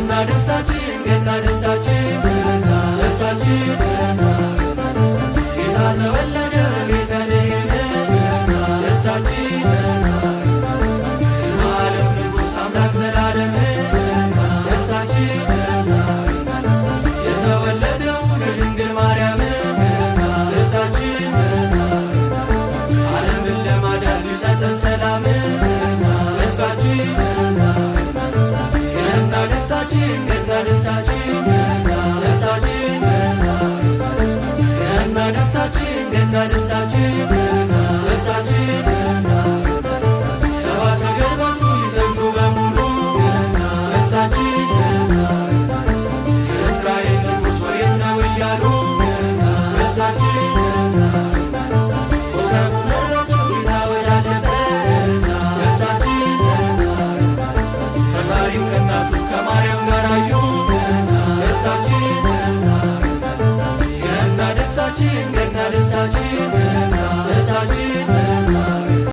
ገና ደስታችን፣ ገና ደስታችን፣ ገና ደስታችን፣ ገና ጌታ ተወለደ በቤተልሔም። ገና ደስታችን፣ ገና የዓለም ንጉሥ አምላክ ዘላለም። ገና ደስታችን፣ ገና የተወለደው ከድንግል ማርያም። ገና ደስታችን፣ ገና ዓለምን ለማዳን ሊሰጠን ሰላም። ገና ደስታችን፣ ገና ደስታችን፣ ገና ደስታችን፣ ገና ደስታችን፣ ገና ደስታችን፣ ገና ደስታችን፣ ገና ደስታችን፣ ገና ሰብአ ሰገል መጡ ሊሰግዱ በሙሉ። ገና ደስታችን፣ ገና የእስራኤል ንጉሥ ወዴት ነው እያሉ። ገና ደስታችን፣ ገና ኮከቡ መራቸው ጌታ ወዳለበት። ገና ደስታችን፣ ገና ፈጣሪም ከእናቱ ከማርያም ጋር አዩ። ገና ደስታችን፣ ገና ደስታችን፣